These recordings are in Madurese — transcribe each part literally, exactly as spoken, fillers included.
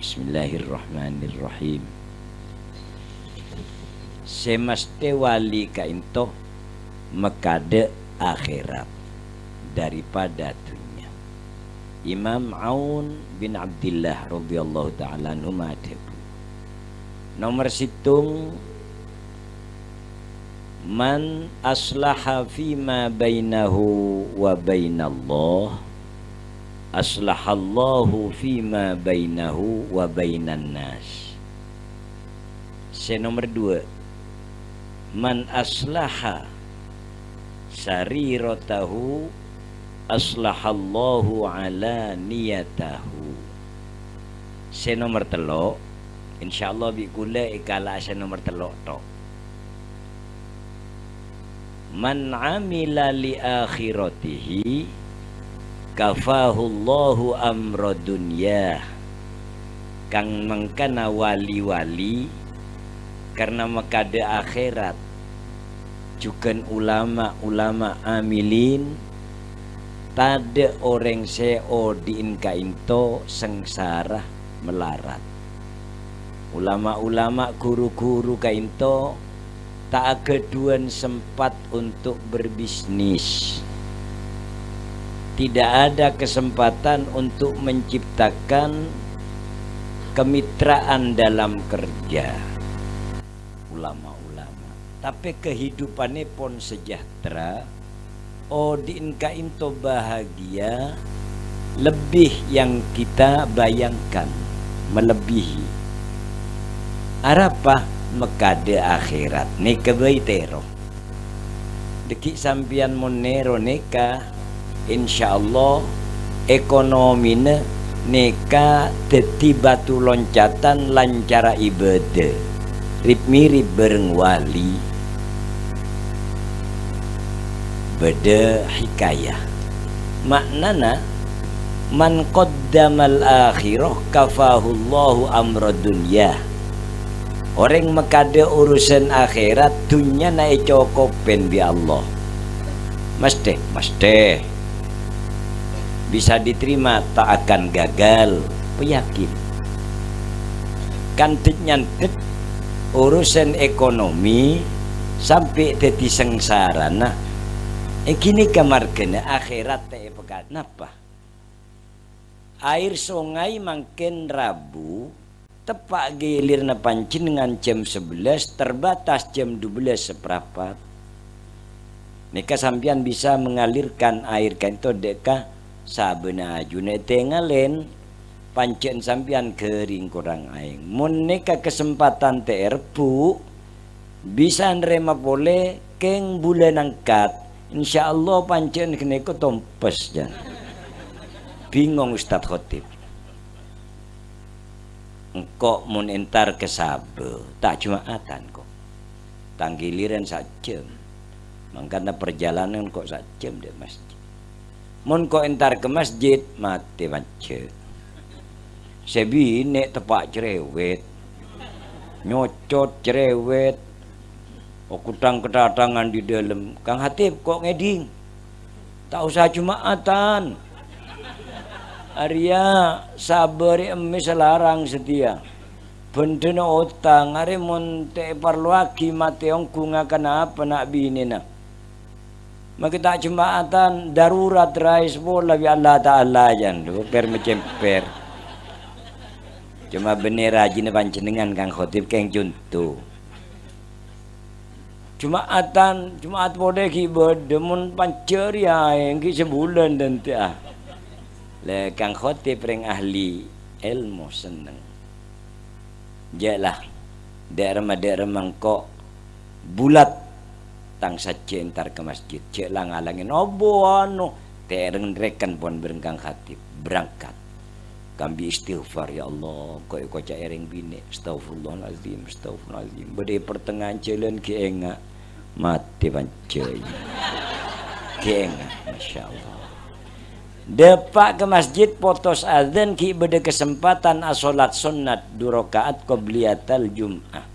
Bismillahirrahmanirrahim. Sè masthè wali ka'ènto mèkadâ' akhèrat daripada dhunnya. Imam Aun bin Abdillah radhiyallahu ta'ala anhu madhâbu, nomer sèttong, "Man aslaha fima bainahu wa bainallah, aslahallahu fima bainahu wa bainan nas." Sè nomer dua, "Man aslaha sariratahu, aslahallahu alaniyatahu." Sè nomer tello', insyaallah bi' kulâ èkala'a sè nomer tello' tok. "Man amila li akhiratihi, kafahullahu amra dunyah." Kang mangkana wali-wali karna mèkadâ' akhèrat, jhughân ulama-ulama amilin, tadâ' orèng sè odi'in ka'ènto sangsara malarat. Ulama-ulama, ghuru-ghuru ka'ènto ta' aghâdhuwân sempat untuk berbisnis. Tidak ada kesempatan untuk menciptakan kemitraan dalam kerja. Ulama-ulama. Tapè kahidupannèpon sejahtera, odi'in ka'ènto bahagia lebih yang kita bayangkan, melebihi. Arapa? Mèkadâ' akhèrat. Nèka bhâi tèro. Dhâggi' sampèyan mon nèro nèka, insyaallah ekonomina nèka dhâddhi batu loncatan lancara ibâdâ, rip-mirip bhâreng wali. Bâdâ hikayah. Ma'nana, "Man qaddamal akhirah kafahullahu amra dunya." Orèng mèkadâ' urusan akhèrat, dhunnyana ècokobhin bi' Allah. Masthè, masthè. Bisa diterima, ta' akan gagal, pèyakin. Kan dhât-nyandhât urusan ekonomi sampè' dhâddhi sangsarana. Èngghi nèka marghâna akhèrat ta' èpèkadâ'. Napa? Air sungai mangkèn rabu, teppa' giliranna panjhennengan jam sebelas, terbatas jam dua belas seprapat. Nèka sampèyan bisa mengalirkan air ka'ènto dhâ' ka sabâna ajuna ètèngalèn, panjhâ'ân sampèyan ghâring korang aèng. Mon nèka kasempatan tè'èr, Bu, bisa narèma polè kèng bulân angkat, insyaallah panjhâ'ân ghânèka tompes, jân. Bingong Ustad Khotib. Engko' mon entar ka sabâ, ta' Juma'atan, ko'. Tang giliran sajjhâm. Mangkana parjalanan ko' sajjhâm dhâ' masjid. Mon ko' entar ka masjid, matè panjhâ'. Sè binè' teppa' cerewet. Nyocot cerewet. Okutang katatangan di dâlem. Kang Hatib, ko' ngèdhing. Ta' osa Juma'atan. Arèya sabâ rè emmè salarang satèya. Bhândhâna otang, arè mon ta' èparlowaghi matè ongghu ngakana apa na' binèna. Makè ta' Juma'atan, darurat raè sapola bi' Allah Ta'ala, jân. Dhu, per-macemper. Coma bânnè rajina panjhennengan, Kang Khotib, kèng conto. Juma'atan, Juma'at polè ghi' bâdâ, mon panjhâ' rèya aèng ghi' sabulân dântè'a. Lè, Kang Khotib rèng ahli èlmo senneng. Jâ' la, dâ' remma-dâ' remma engko' bulat tang sajjhâ entar ka masjid. Jâ' la ngalangè, nobo anu, tèrèng rèken pon bhâreng Kang Khatib, berangkat. Kambi istighfar, "Ya Allah, ko' èkoca' èrèng binè', astaghfirullahaladzim, astaghfirullahaladzim." Bâdâ è pertengahan jhâlân ghi' enga', matè panjhâ'. Ghi' enga', masyaallah. Dâpa' ka masjid, potos adzan, ghi' bâdâ kasempatan asholat sonnat du raka'at qobliyatal Jum'ah.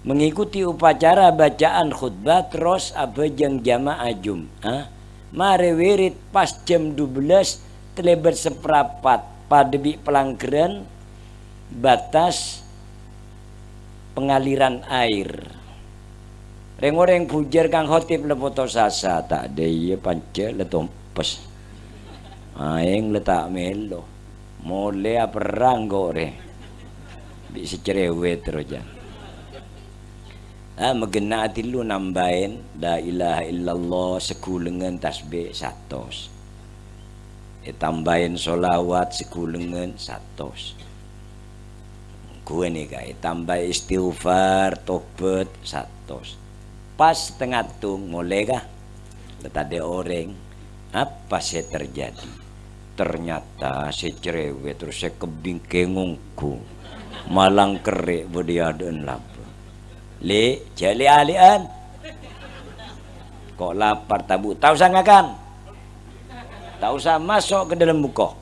Mengikuti upacara bacaan khutbah, terros abhâjâng jama'ah Jum'ah. Marè wirid pas jam dubellâs talèbât saparapat, padâ bi' palangghârân, batas pengaliran air. Rèng-orèng bhujâr Kang Khotib la poto sasa, ta' dâ' iyâ panca' la tompes. Aèng la ta' mèlo. Molè aperrang kok rè. Bi' sè cerewet terro jân. Ah, magenna' atillu nambahin la ilaha illallah saghulengngan tasbih satos. Ètambahin sholawat saghulengngan satos. Ghâbây nèka ètambahi istighfar, tobat, satos. Pas satengnga tong, molè ka? La tadâ' orèng. Apa sè terjadi? Ternyata sè cerewet terros sè kebbing kèng ongghu. Malang kerrè' bâdâ è adâ'na lambâ. "Lè', jhâ' lè'-alè'an. Ko' lapar, ta', Bu'? Ta' osa ngakan. Ta' osa maso' ka dâlem buko.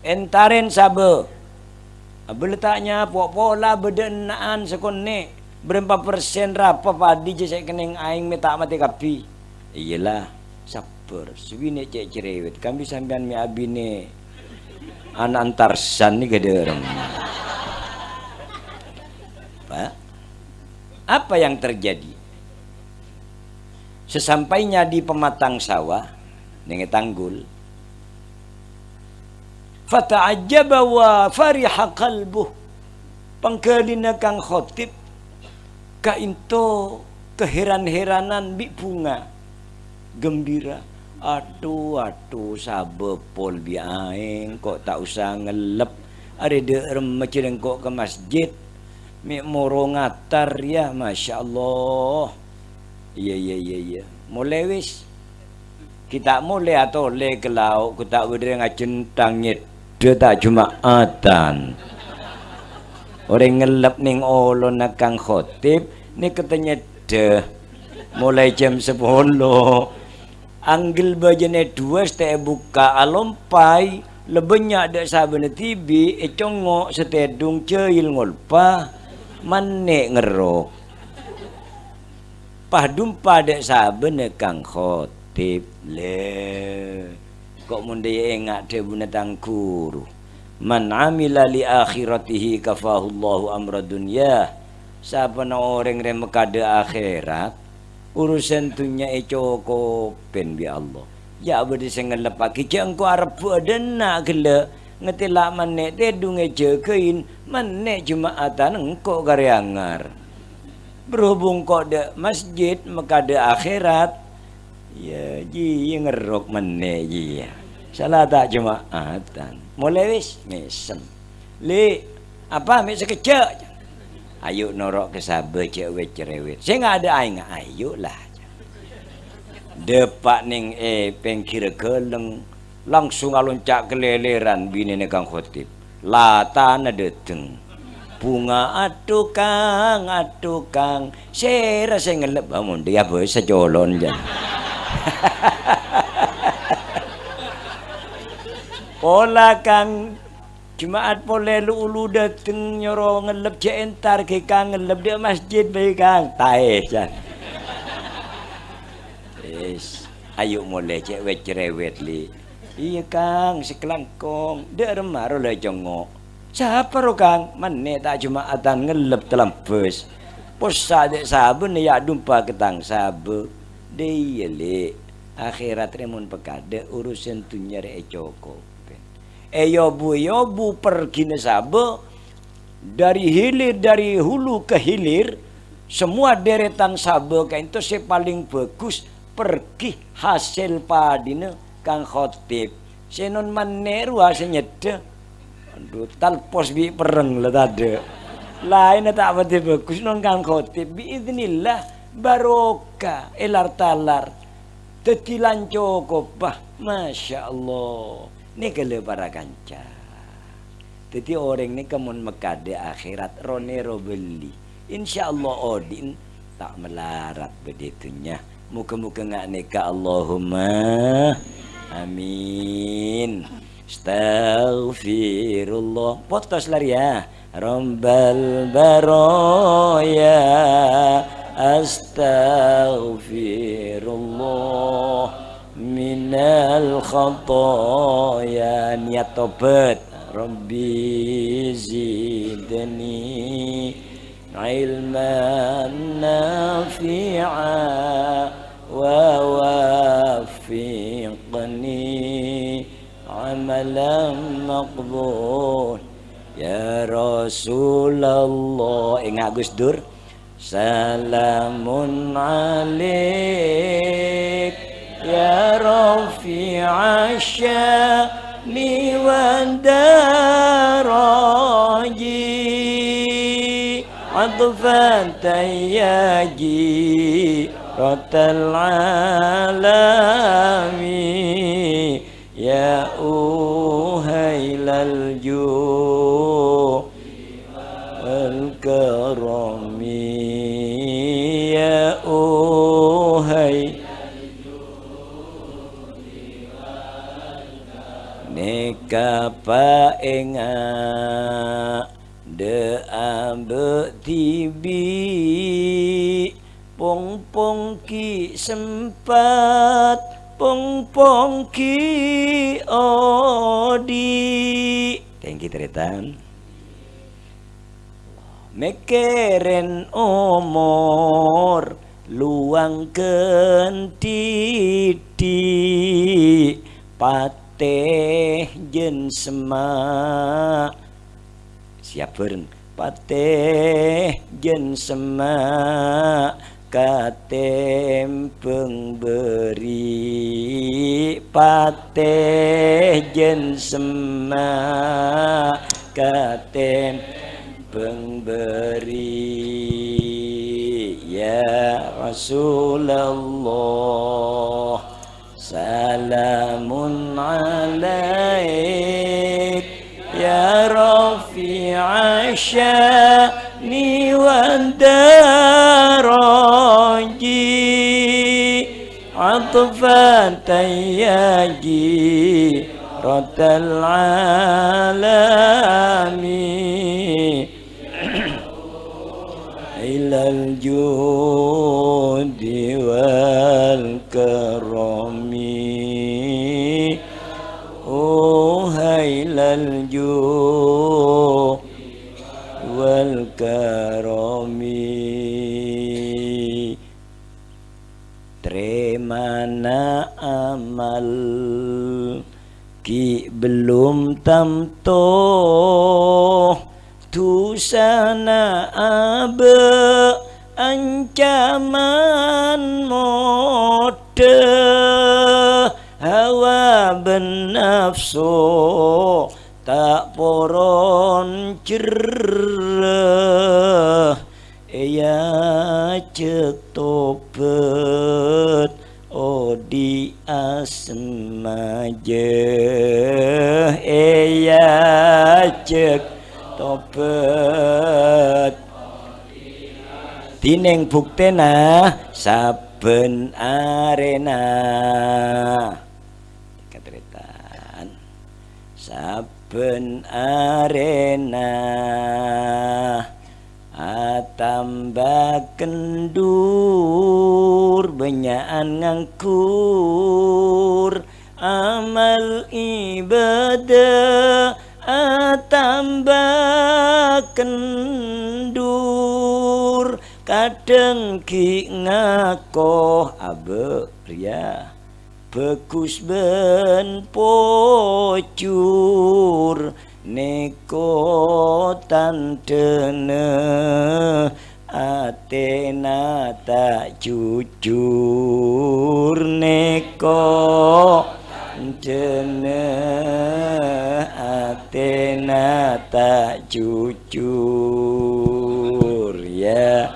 Èntarè sabâ." Abâ' la ta' nyapo, pola bâdâ enna'an sakonè'. Bârâmpa persen rapa padi jhâ' sè èkennèng aèng mè' ta' matè kabbhi. Iyâ la, sabbhâr. Sabinè' cè' cerewet. Kambi sampèyan mè' abinè ana'na Tarsan nèka dâ'remma. Pak, apa yang terjadi? Sesampainya di pematang sawah, nèng è tanggul, fata'ajjaba wa fariha qalbuh. Pangghâlina Kang Khotib kaènto kaheran-heranan bi' bhunga gembira. "Adhu, adhu, sabâ pol bi' aèng, ko' ta' osa ngellep. Arè dâ'remma jhâ' lèngko' ka masjid. Mè' moro ngatar, yâ, masyaallah." "Iyâ, iyâ, iyâ, iyâ. Molè wis. Ghi' ta' molè atolè ka lao', ghi' ta' bâdâ rèng ajhântang nyèddhâ ta' Juma'atan." Orèng ngellep nèng olona Kang Khotib, nèka ta' nyèddhâ. Molaè jam sapolo. Anggel bâjâna duwâ' sè ta' èbukka' alompay, la bânnya' dâ' sabâna dhibi' ècongngo' sè tèdung jâhil ngolpa, mannè' ngerrok. Pas dumpa dâ' sabâna Kang Khotib. Lè, ko' mon dâ' iyâ enga' dhâbuna tang ghuru, "Man 'amila li akhiratihi kafahullahu amra dunya." Sapana orèng rè makadâ' akhèrat, urusan dhunnya ècokobhi bi' Allah. Jhâ' bâdâ sè ngelleppaghi, jhâ' engko' arebbhu adâna' ghellâ', ngatèla' mannè' tèdung èjâgâi, mannè' Juma'atan engko' karè angar. Berhubung ko' dâ' masjid makadâ' akhèrat, iyâ, jiyâ ngerrok mannè' jiyâ. Sala ta' Juma'atan. Molè wis, mèsem. "Lè', apa mè' sakejjhâ'?" "Ayo noro' ka sabâ, jhâ' wèt-cerewet. Sè ngadâ' aèng, ayo la." Dâpa' nèng è pèngghirrâ ghâlâng, langsung alonca' kalèlèran binèna Kang Khotib. Latana dâteng. "Bhunga, adhu, Kang, adhu, Kang. Sèra sè ngellep?" "Bâ, mon dâ' iyâ bâsa colon, jân." Pola Kang Juma'at polè lu-ulu dâteng nyoro ngellep, "Jhâ' èntar ghi, Kang, ngellep dâ' masjid bhâi, Kang." "Taè, jân." Wis, ayo molè, jhâ' wèt-cerewet, Lè'. "Iyâ, Kang, sakalangkong. Dâ' remma ro la ècongngo'?" "Sapa ro, Kang?" "Mannè' ta' Juma'atan ngellep talambâs. Possa' dâ' sabâna iyâ dumpa ka tang sabâ." "Dâ' iyâ, Lè'. Akhèrat rè mon pakadâ', urusan dhunnya rè ècokobhi." Èyobu-yobu perghina sabâ, dâri hilir, dâri hulu ka hilir, semua deretan sabâ kaènto sè palèng bhâghus perghi hasèl padina Kang Khotib. Sè non mannè' rowa sè nyèddhâ. Adhu, talpos bi' perrèng la tadâ'. Laènna ta' patè bhâghus non Kang Khotib. Bi'idznillah, barokah, èlar-talar. Dâddhi lan cokobhâ. Masya Allah. Nèka lè para kanca. Dâddhi orèng nèka mon makadâ' akhèrat, ro-nèro bâli. Insyaallah odi'na ta' malarat bâdâ è dhunnya. Moga-moga nga' nèka, Allahumma amin. Astaghfirullah. Potos la rèya. Rabbal baraya, astaghfirullah minal khataya. Niat tobat. رب زدني علما نافعا ووفقني عملا مقبولا. Ya Rasulullah, enga' Gus Dur. سلام عليك يا رفيع الشأن والدرج، عطفة يا جيرة العالم، يا أهيل الجود والكرم، يا أهيل. Nèka paènga' dâ' abâ' dhibi', pong-pong ghi' sempat, pong-pong ghi' odi'. Thank you, tarètan. Mèkkèrèn omor luwang ghân dhibi', patè jân semma'. Siap bhâreng. Patè jân semma' katèmbhâng bâri', patè jân semma' katèmbhâng bâri', ya Rasulullah. سلام عليك يا رفيع الشأن والدرج، عطفة يا جيرة العالم. إلى الجود والكرم، أهيل الجود والكرم. Trèmana amal ghi' bellum tanto, dhusana abâ' ancaman modhâ, hawa bân nafsu ta' poron jerrâ. Èajhâk tobhât odi' asmaja, èajhâk tobhât. Dhinèng buktèna sabbhân arèna. Katarètan. Sabbhân arèna atamba kendur, bânnya'an nganggur, amal ibadah atamba kendur, kadhâng ghi' ngako abâ' rèya bhâghus bân pojhur, nèko tandhâna atèna ta' jujur, nèko tandhâna atèna ta' jujur, ya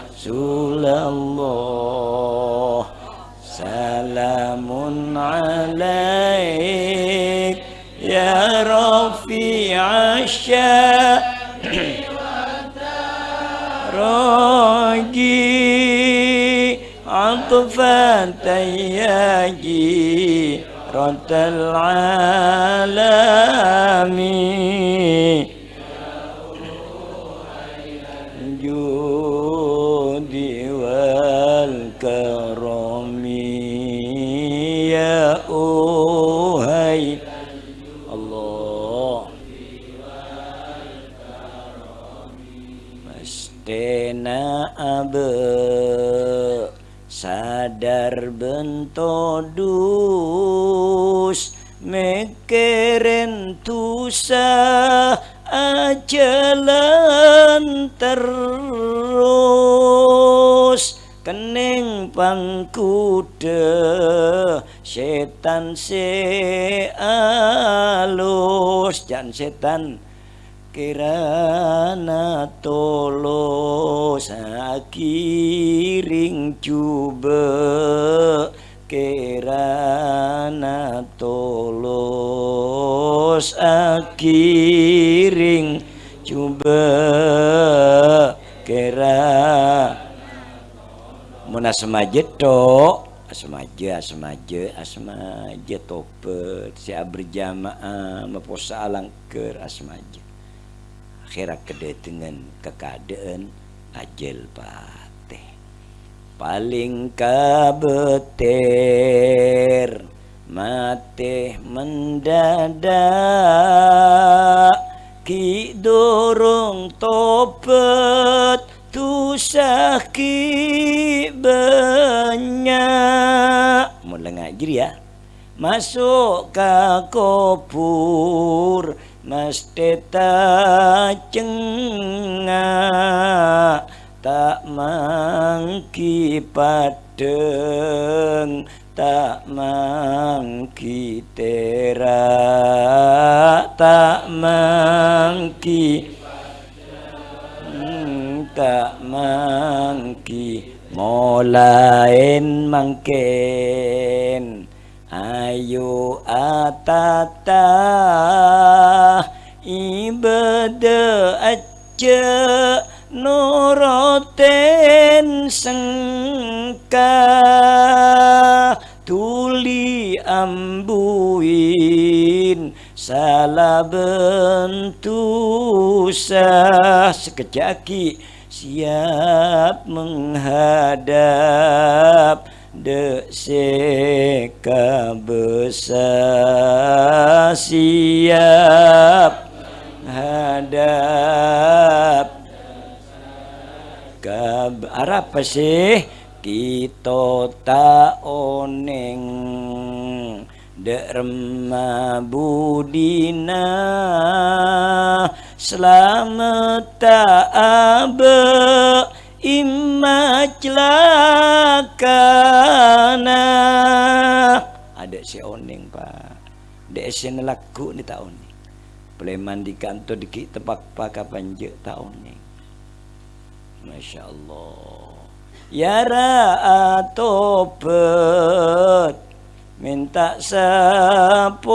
Rasulullah. سلام عليك يا رفيع الشأن والدرج، عطفة يا جيرة العالم. الجود والكرم يا أهيل. الله. bân todus, mèkkèrè dhusa ajhâlân terros, kennèng pangghudhâ sètan sè alus. Can sètan Kèrana tolos aghirèng jhubâ', kèrana tolos aghirèng jhubâ', kèra-, mon asmaja, tok, asmaja, asmaja, asmaja, tobhât, sè aberjamaah, mapossa alangghâr, asmaja. Akhèra kadhâtengngan kakadhâ'ân ajhâl patè. Palèng kabâtèr matè mendadak, ghi' durung tobhât, dhusa ghi' bânnya'. Mon la ngajhâr, ya. Maso' ka kobhur masthè tacengnga', ta' mangghi paddhâng, ta' mangghi tèra', ta' mangghi, hmm, ta' mangghi molaèn mangkèn. Ayu atata ibâdâ ajjhâ' norotèn sengka. Dhuli ambuin sala bân dhusa. Sakejjhâ' aghi' siap menghadap dâ' sè kabâsa, siap hadap. Kab-, arapa sè kèto ta' onèng? Dâ' remma budina, salamet ta' abâ', imma calakana. Adâ' sè onèng, Pa'. Dâ' essèna lagghu' nè ta' onèng. Polè mandi kanto dâggi' tepakpa ka panja' ta' onèng. Masya Allah. Yara atobhât, mènta sapora,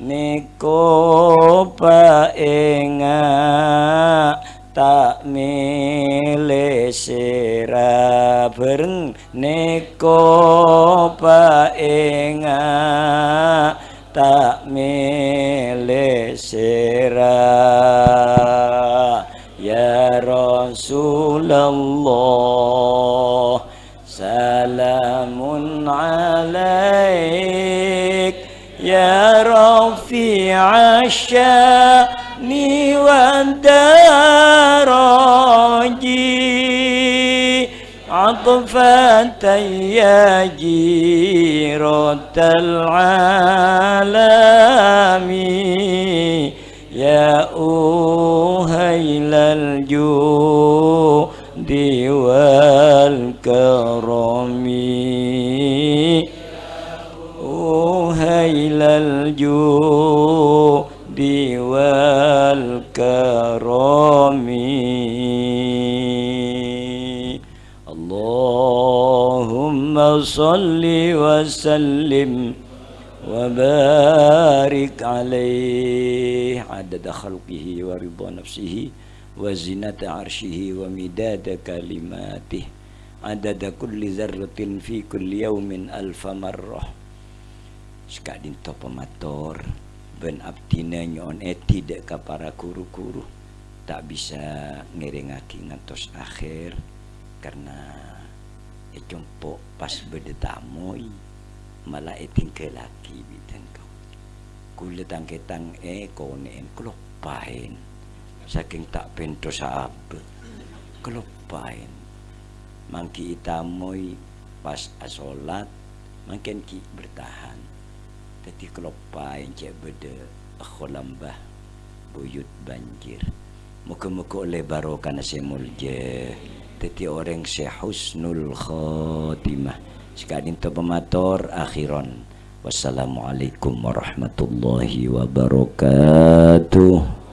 nèko paènga', ta' mèlè sèra. Bhâreng, nèko paènga', ta' mèlè sèra. Ya Rasulullah, salamun alaik, ya rafi'asy sya'ni wad daraji. Athfatan ya jiratal alami, ya uhailal judi wal karami, uhailal judi wal karami. Allahumma shalli wa sallim wa barik alaihi adada khalqihi wa ridha nafsihi wa zinata arsyihi wa midada kalimatih, adada kulli dzarratin fi kulli yaumin alfa marrah. Saka'dinto pamator, bân abdhina nyo'on èdhi dâ' ka para ru-ghuru, ta' bisa ngèrèngngaghi ngantos akhèr, karna è compo' pas bâdâ tamoy, mala ètingghâlaghi bi' dhâng kaulâ. Kaulâ tang-kètang èkonè'èn, kaloppaèn. Sakèng ta' pènto saabâ', kaloppaèn. Manggi ètamoy pas asolat, mangkèn ghi' bertahan. Dhâddhi kaloppaè cè' bâdâ kholambah buyut banjir. Moghâ-moghâ ollè barokana sè molja, dhâddhi orèng sè husnul khotimah. Saka'dinto pamator, akhiron. Wassalamualaikum warahmatullahi wabarakatuh.